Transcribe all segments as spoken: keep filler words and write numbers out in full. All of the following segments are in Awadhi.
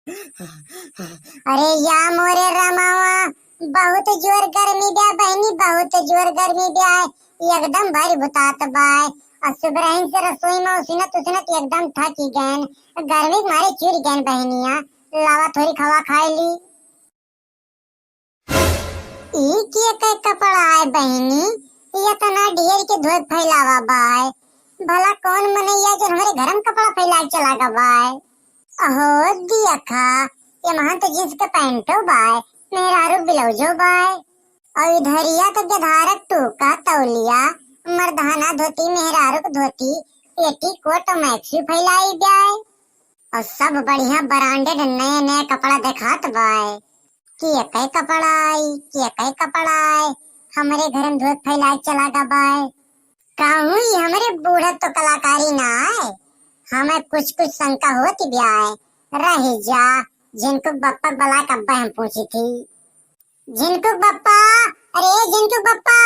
अरे या मोरे रमावा, बहुत जोर गर्मी बा बहिनी, बहुत जोर गर्मी बा। एकदम भरी बुतात बाय। और सुबह से रसोई में उसिनत उसिनत एकदम थकी गएन। गर्मी के मारे चिढ़ गएन बहिनिया। लावा थोड़ी खवा खाए ली। ई के के कपड़ा आय बहिनी, ई इतना ढेर के धोए फैलावा बाय। भला कौन मनैया जो हमरे घर में कपड़ा फैला के चला गा बाय? अहो दियखा, ये महंत जींस के पैंटो बाय, मेहरारू ब्लाउजो बाय। और इधरिया तो गधारक टूका तौलिया, मर्दाना धोती, मेहरारू के धोती, पेटीकोट, मैक्सी फैलाई बाय। और सब बढ़िया branded नए नए कपड़ा देखात बाय। कि एकै कपड़ा आई, कि एकै कपड़ा आए, हमरे घर में धोत फैलाए चला गा बाय। कहूँ ई हमरे बूढ़ा तो कलाकारी ना आए, हमें कुछ कुछ शंका होत भी आए। रह जा, झिनकुक बप्पा के बला के अब्बे हम पूछी थी। झिनकुक बप्पा, अरे झिनकुक बप्पा।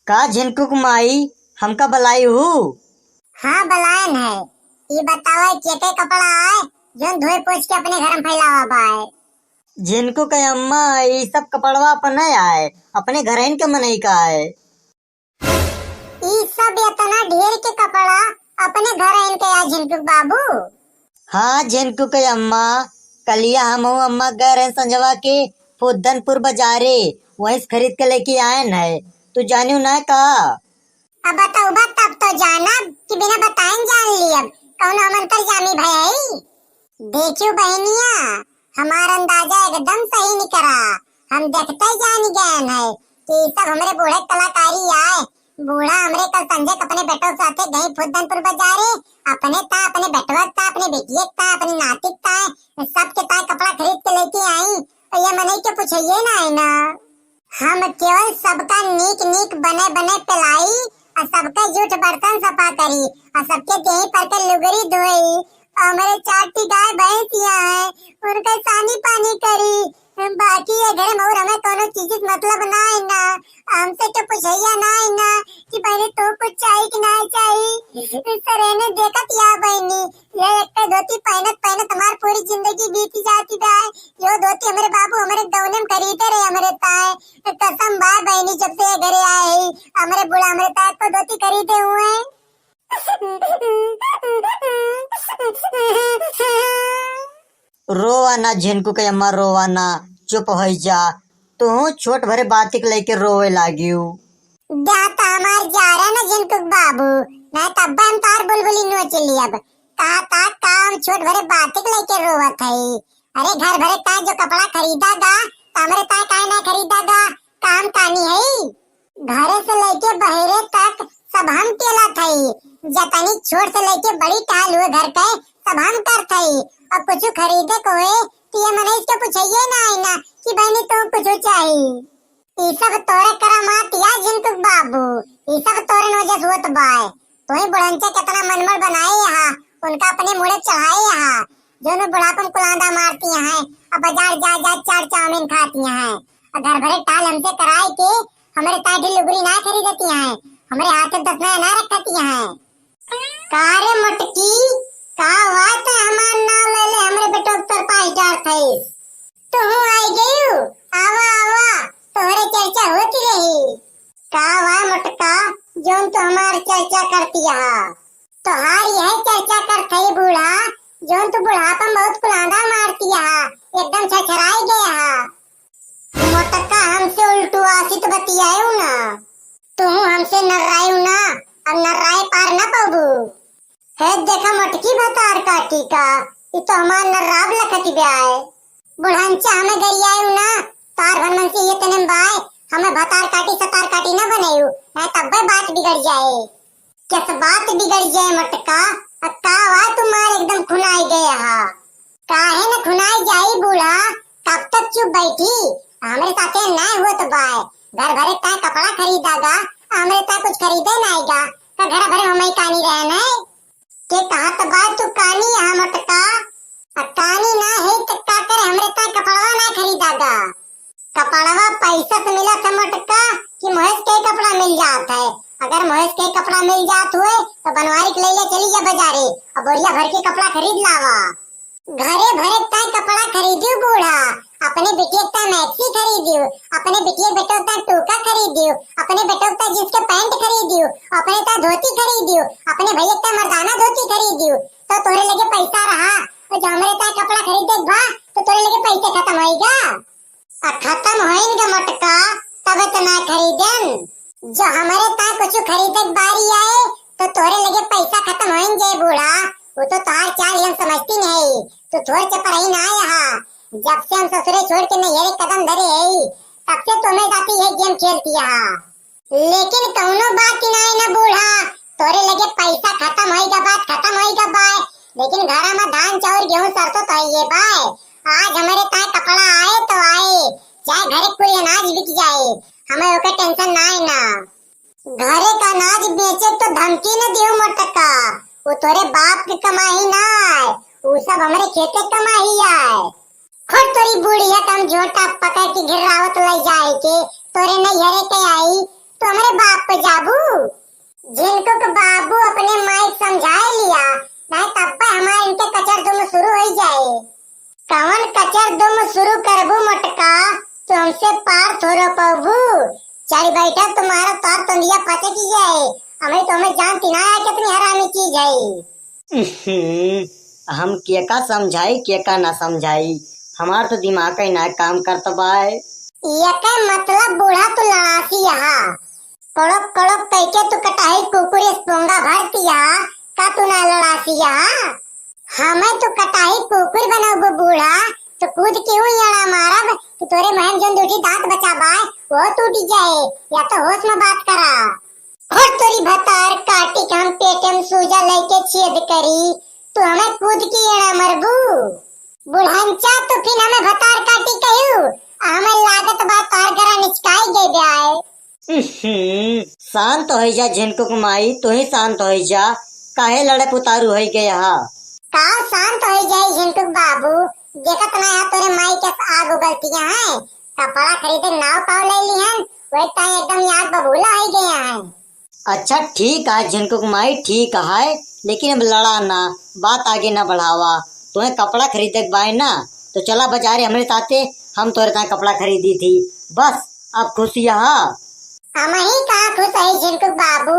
का झिनकुक माई, हमका बलाई हू? हाँ, बलायन है। ई बतावा, के के कपड़ा आए, जोन धोए पोछ के अपने घर में फैलावा बाय? झिनकुक अम्मा, ई सब कपड़वा अपने आए, अपने घरइन के मनई का आए। ई सब इतना ढेर के कपड़ा अपने घरइन के आए, झिनकुक बाबू? हाँ झिनकुक अम्मा, कलिया हमहू अम्मा गए रहे संझवा के फुद्दनपुर बाजारे, वहीं से खरीद के लेके आयन है। तू जानियो ना का? अब बतउबा तब तो जानब कि बिना बताइन जान लियब, कौनो हम अंतर्जामी भय हई? देखियो बहिनिया, हमार अंदाजा एकदम सही निकरा, हम देखते जान गएन है कि ई सब हमरे बूढ़े कलाकारी आए। बूढ़ा हमरे कल संझक अपने बेटवा के साथे गई फुद्दनपुर बाजारे, अपने ता, अपने बेटवा ता, अपने बेटिया ता, अपने नातिक ता, सबके ता कपड़ा खरीद के लेके आई। तो ये मनई के पूछइए ना है ना। हम केवल सबका नीक नीक बने बने पेलाई, आ सबके जूठ बर्तन सफा करी, आ सबके देही पर के लुगरी धोई, आ हमरे चार ठी गाय भैंसिया है, उनका सानी पानी करी। बाकी ये घर में और हमें कोनो चीज से मतलब ना है ना, हमसे के पूछैया ना है ना कि बहनी तो कुछ चाही कि ना चाही। सरेने देखत या बहनी, ये एक धोती पहनत पहनत हमार पूरी जिंदगी बीत जाती बा। यो धोती हमरे बाबू हमरे दौने में खरीदे रहे हमरे ताए। कसम बा बहनी, जब से ये घरे आए ही, हमरे बूढ़ा हमरे ताए को धोती खरीदे हुए। रोवा ना झिनकुक अम्मा, रोवा ना, चुप होई जा। तू छोट भरे बातिक लेके रोवे लागियो। जा त हमार जा रहा ना झिनकुक बाबू, ना तब हम तार बुलबुली नोच लियब। कहा ता काम छोट भरे बातिक लेके रोवत है। अरे घर भरे का जो कपड़ा खरीदा गा, त हमरे ता काहे ना खरीदा गा, काम कानी है। घरे से लेके बहरे तक सब हम पेलत हई, जतनी छोट से लेके बड़ी टाल हुए घर के सब हम करत हई। और कुछ खरीदे को होए तो ये मनई से पूछइए ना आई ना कि बहनी तो कुछ चाही। ई सब तोरे करामात या झिनकुक बाबू, ई सब तोरे वजह से होत बाय। तोही बुढ़ंचा कितना मनमर बनाए यहाँ, उनका अपने मुड़े चढ़ाए यहाँ। जो न बुढ़ापन कुलांदा मारती हैं, अब बाजार जा जा चाट चाउमीन खाती हैं, और घर भरे टाल हमसे कराए के हमरे ताए ढिल लुगरी ना खरीदती हैं, हमरे हाथ में दसना ना रखती हैं। का रे मोटकी, का बात है, हमार नाम ले ले हमरे बेटो के सर पाई डार थई। तू आई गयू, आवा आवा, तोहरे चर्चा होती रही। का वा मोटका, जोन तू हमार चर्चा करती है? तोहार यह चर्चा करत हई बूढ़ा, जौन तू बुढ़ापा में बहुत कुलांदा मारती हा, एकदम छछराई गया हा। मोटका हमसे उल्टू आसित बतियायु ना, तू हमसे नर्रायु ना, अब नर्राए पार ना पाबू। हे देखा मोटकी भतार काटी का, ई तो हमार नर्राब लखत ब्याय। बुढ़ंचा हमें गरियायु ना, तार भर मन से ये तने बाय, हमें भतार काटी सतार काटी ना बनायु, नहीं तब्बे बात बिगड़ जाए। कस बात बिगड़ जाए मोटका, आ का वा तुम्हार एकदम खुनाई गया हा? काहे न खुनाई जाई बूढ़ा, कब तक चुप बैठी? हमरे साथे ना हुआ तो बाय, घर भरे का कपड़ा खरीदा गा, हमरे ता कुछ खरीदे ना आएगा, का घर भरे हम ही कानी रहन है? के कहत बा तू कानी हा मोटका? आ कानी ना है त का करे हमरे ता कपड़वा ना खरीदा गा? कपड़वा पैसा से मिलत है मोटका कि महेश के कपड़ा मिल जात है? अगर महेश के कपड़ा मिल जात हुए तो बनवारी के ले ले चली जा बाजारे और बोरिया भर के कपड़ा खरीद लावा। घरे भरे ताय कपड़ा खरीदियो बूढ़ा, अपने बिटिया ताय मैक्सी खरीदियो, अपने बिटिया बेटो ताय टूका खरीदियो, अपने बेटो ताय जींस के पैंट खरीदियो, अपने ताय धोती खरीदियो, अपने भैया ताय मर्दाना धोती खरीदियो, तो तोरे लगे पैसा रहा, और जो हमरे ताय कपड़ा खरीदे के बा, तो तोरे लगे पैसे खत्म होइगा। आ खत्म होइन गा मोटका, तबे तो ना खरीदन। जो हमरे ताय कुछ खरीदे के बारी आए, तो तोरे लगे पैसा खत्म होइन जाए बूढ़ा, वो तो तोहार चाल हम समझती नहीं, तू थोर चपरही ना आया हा। जब से हम ससुरे छोड़ के नैहरे कदम धरे है, तब से तुम्हें जाती है गेम खेलती है। लेकिन कौनो बात नाय ना बूढ़ा, तोरे लगे पैसा खत्म होइगा बात खत्म होइगा बाय, लेकिन घरा में धान चाउर गेहूं सरसों तो है ये बाय। आज हमरे ताय कपड़ा आए तो आए, चाहे घरे कुल अनाज बिक जाए, हमें ओके टेंशन नाय ना। घरे का अनाज बेचे तो धमकी न दियो मोटका, वो तोरे बाप के कमाई ना आए, वो सब हमरे खेते कमाई आए। खुद तोरी बुढ़िया तम झोंटा पकड़ के गिर्रावत लई जाए के तोरे नैहरे के आई, तो हमरे बाप पे जाबू। झिनकू के बाबू अपने माई के समझाए लिया, नहीं तब पे हमारे इनके कचर दुम शुरू हो जाए। कवन कचर दुम शुरू करबू मोटका, तो हमसे पार थोड़ो पाबू। चढ़ बैठा तुम्हारा तार तंदिया फंसे की जाए, हमें तो हमें जानती ना है कितनी हरामी चीज है। हम्म, हम केका समझाई, केका ना समझाई, हमार तो दिमाग ही ना काम करत बाय। एकर मतलब बूढ़ा तू लड़ासी यहाँ। कड़क कड़क कइके तू कटाही कुकुर इस पोंगा भरतिया, का तू ना लड़ासी यहाँ? हमें तू कटाही कुकुर बनबू बूढ़ा, तो कूद के ऊ एड़ा मारब कि तोरे महम जन दूठी दांत बचा बाय, वो टूट जाए, या तो होश में बात करा। और तोरी भतार काटी के हम पेटे में सूजा लेके छेद करी, तू हमें कूद के एड़ा मरबू। बुढ़ंचा, तू फिर हमें भतार काटी कहू, आ हमें लागत बा तोहर गरा निचकाई गई बे आए। उहुं, शांत होई जा झिनकुक माई, तू ही शांत होई जा, काहे लड़े पुतारू होई गया हा? का शांत होई जाई झिनकुक बाबू, देखत ना है तोरे माई के आग उगलतिया हैं, कपड़ा खरीदे नाव पाव ले लिहन, वही ताई एकदम ही आग बबूला होई गया है। अच्छा ठीक है झिनकुक माई, ठीक है, लेकिन अब लड़ा ना, बात आगे ना बढ़ावा। तुम्हें कपड़ा खरीदे के बाय ना, तो चला बाजारे हमरे साथे, हम तोरे ताई कपड़ा खरीदी थी। बस अब खुश यहा। हम ही कहाँ खुश है झिनकुक बाबू,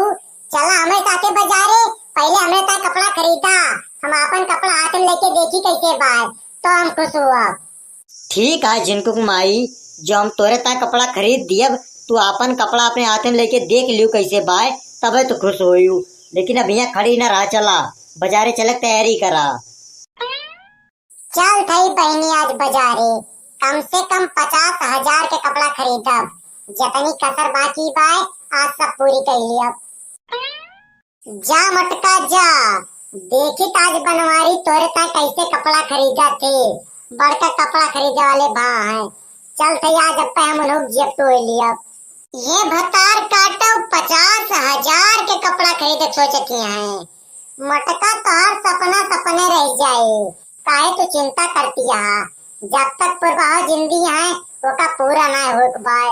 चला हमरे साथे बाजारे, पहले हमरे ताई कपड़ा खरीदा, हम आपन कपड़ा हाथ में लेके देखी कैसे बाय, तो हम खुश हुआ। ठीक है झिनकुक माई, जो हम तोरे ताई कपड़ा खरीद दियब, तू आपन कपड़ा अपने हाथे में लेके देख लियो कैसे बाय, तबे तो खुश होयू। लेकिन अब यहाँ खड़ी ना रहा, चला बाजारे चले के तैयारी करा। चल थई बहिनी आज बाजारे, कम से कम पचास हजार के कपड़ा खरीदब, जतनी कसर बाकी बाय आज सब पूरी कर लियब। जा मोटका जा, देखी त आज बनवारी तोरे ताई कैसे कपड़ा खरीदा थे, बड़का कपड़ा खरीदे वाले भा हैं। चल थे आज अब पे हम लोग जेब टोए लियब। ये भतार काटो पचास हजार के कपड़ा खरीदे सोचती हैं। मोटका तोहर सपना सपने रह जाए, काहे तू चिंता करती है? जब तक पुरवाहो जिंदी हैं, ओका पूरा ना हो पाए।